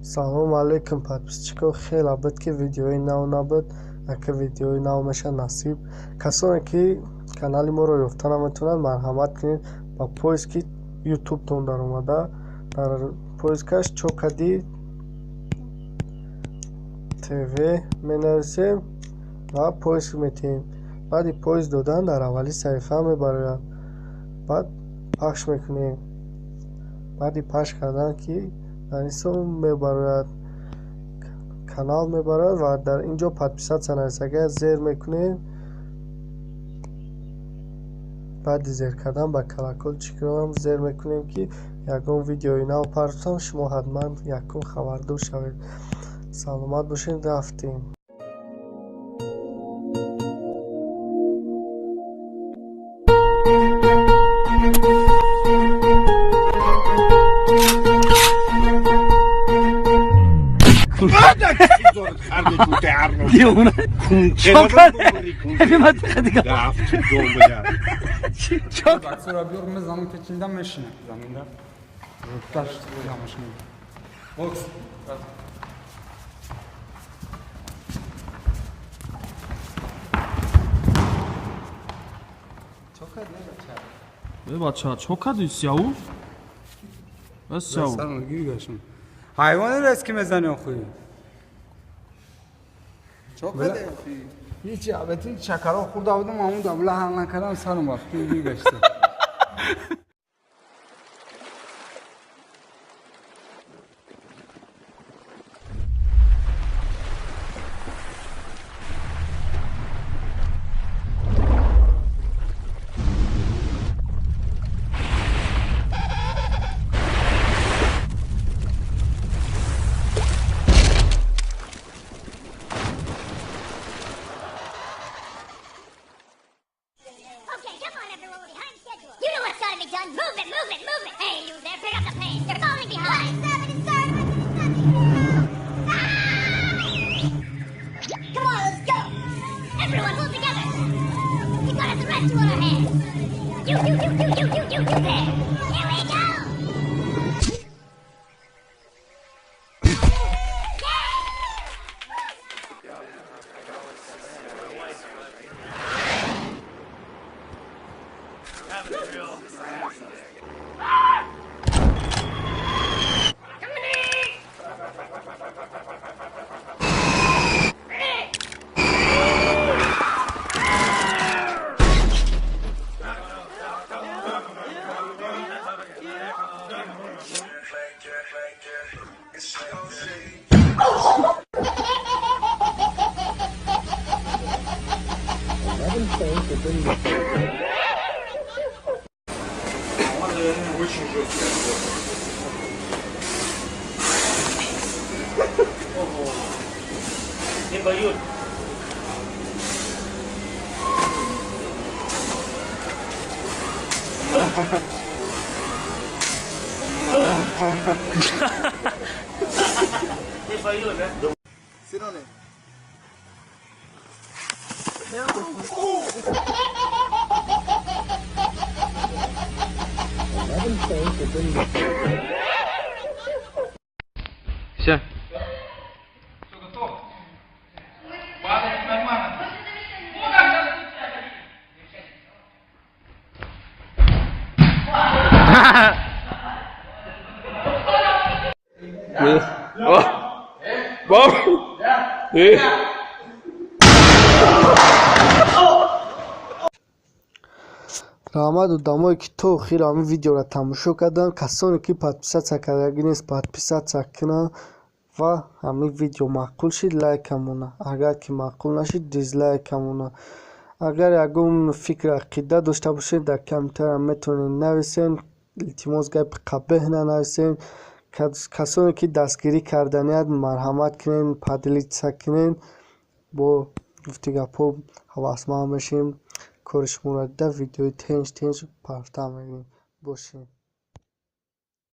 Салом алейкум, подписчико. Хеле буд, ки видеои нав набуд. Ака, видеои нав меша насиб. Касоне ки канали моро ёфта наметавонанд, марҳамат кунед, ба поиски ютубтон даромада, дар поискаш Чокади ТВ менависем ва поиск метиҳем. Баъди поиск додан дар аввали саҳифа мебарояд. Баъд пахш мекунем. Баъди пахш кардан, ки дар ин сӯ мебарояд, канал мебарояд ва дар ин ҷо подписаться нависага зер мекунем. Баъди зер кардан ба колокольчикам зер мекунем, ки ягон видеои нав партофтам, шумо ҳатман якум хабардор шавед. Саломат бошед, рафтем. Бача, чо кардӣ, сияву? Ҳайвоне рест ки мезани охи. Ҳечи, албатта, шакарҳо хӯрда будам, ҳамун давла ҳал накардам, сарам рафт гашта. Move it, move it, move it! Hey, you there, pick up the pace! You're falling behind! Come on, let's go! Everyone, pull together! We got a threat to our hands! You, you, you, you, you, you, you, you there! Here we go! Очень жесткая. Ого. Не боюсь. Не боюсь, да? Сироне. Все. Все готово? Падает нормально. Раҳмат одамое, ки то охир ҳамин видеоро тамошо карданд. Касоне ки подписаться кардагӣ нест, подписаться кунанд ва ҳамин видео маъқул шид, лайка монад, агар ки маъқул нашид, дизлайка монад. Агар ягон фикр, ақида дошта бошед, дар комментария метавонед нависед. Илтимос, гапи қабеҳ нанависед. Касоне ки дастгирӣ карданият, марҳамат кунед, поделиться кунед. Бо гуфти гапҳо ҳавасманд мешем, кори шуморо дида, видеои тенҷ тенҷ партофта мегирем. Бошед.